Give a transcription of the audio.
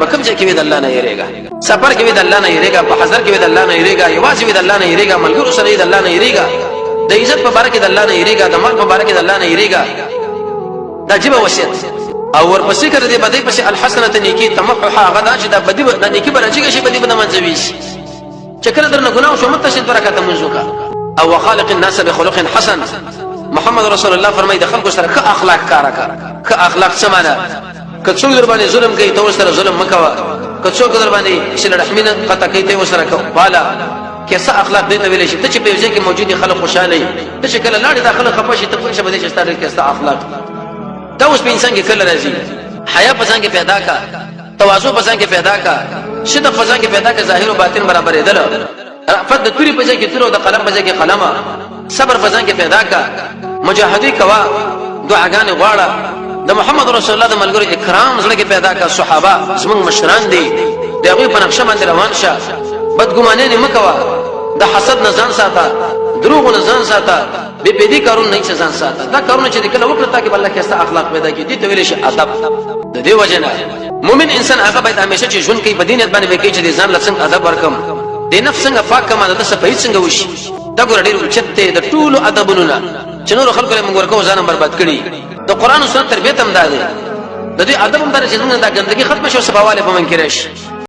په کوم ځای کې وي د الله نه یریږه، سفر کې وي د الله نه یریږه، په حضر کې وي د الله نه یریږه، یوازې وي د الله نه یریږه، ملګرو سره د الله نه یریږه، د عزت په باره کې د الله نه یریږه، د مال په باره کې د الله نه یریږه. دا عجیب وصیت. او ورپسې کړه دې بدی پسې الحسنه نیکی تمحها، هغه دا چې دا بدی د نیکی به راځي شي، بدی به نه منځوي شي. چې کله درنه ګناه شو مت شي برکت منځ وکړه. او وخالق الناس بخلق حسن، محمد رسول الله فرمایي د خلکو سره ښه اخلاق کار کا. ښه اخلاق څه معنی؟ که څوک در باندې ظلم کوي ته ورسره ظلم مه کوه، که څوک در باندې صله رحمي نه قطع کوي ته ورسره کوه. والا کیسه اخلاق دې ته ویل شي ته چې په یو ځای کې موجود خلک خوشاله وي، ته چې کله لاړې دا خلک خفه شي، ته پوه شه په دې چې ستا ډېر ښایسته اخلاق. دا اوس په انسان کې کله راځي؟ حیا په ځان کې پیدا کا، تواضع په ځان کې پیدا کا، صدق په ځان کې پیدا کا، ظاهر او باطن برابرېدل، رأفت د توري په ځای کې تور او د قلم په ځای کې قلم، صبر په ځان کې پیدا کا، مجاهدې کوا، دعاګانې غواړه، د محمد رسول الله د ملګرو اکرام زړه کې پیدا کا. صحابه زمونږ مشران دي، د هغوی په نقشه باندې روان شه، بدګمانۍ نه مه کوه، د حسد نه ځان ساته، دروغو نه ځان ساته، بې پیدې کارونه نه ځان ساته. دا کارونه چې کله وکړه تا کې به الله ښایسته اخلاق پیدا کړي، دې ته ویلی شي ادب. د دې وجه نه مؤمن انسان هغه باید همیشه چې ژوند کوي په دې نیت باندې به کوي چې د ځان له څنګه ادب ورکم، د نفس څنګه پاک کم، د صفائی څنګه وشي. دا ګوره ډېر اوچت دی د ټولو ادبونو نه چې نورو خلکو له موږ ورکو ځان برباد کړي. د قرآن او سنت تربیت هم دا دی، د دې ادب هم دا دی چې زموږ دا ګندګي ختمه شي او صفاوالی په موږ کې راشي.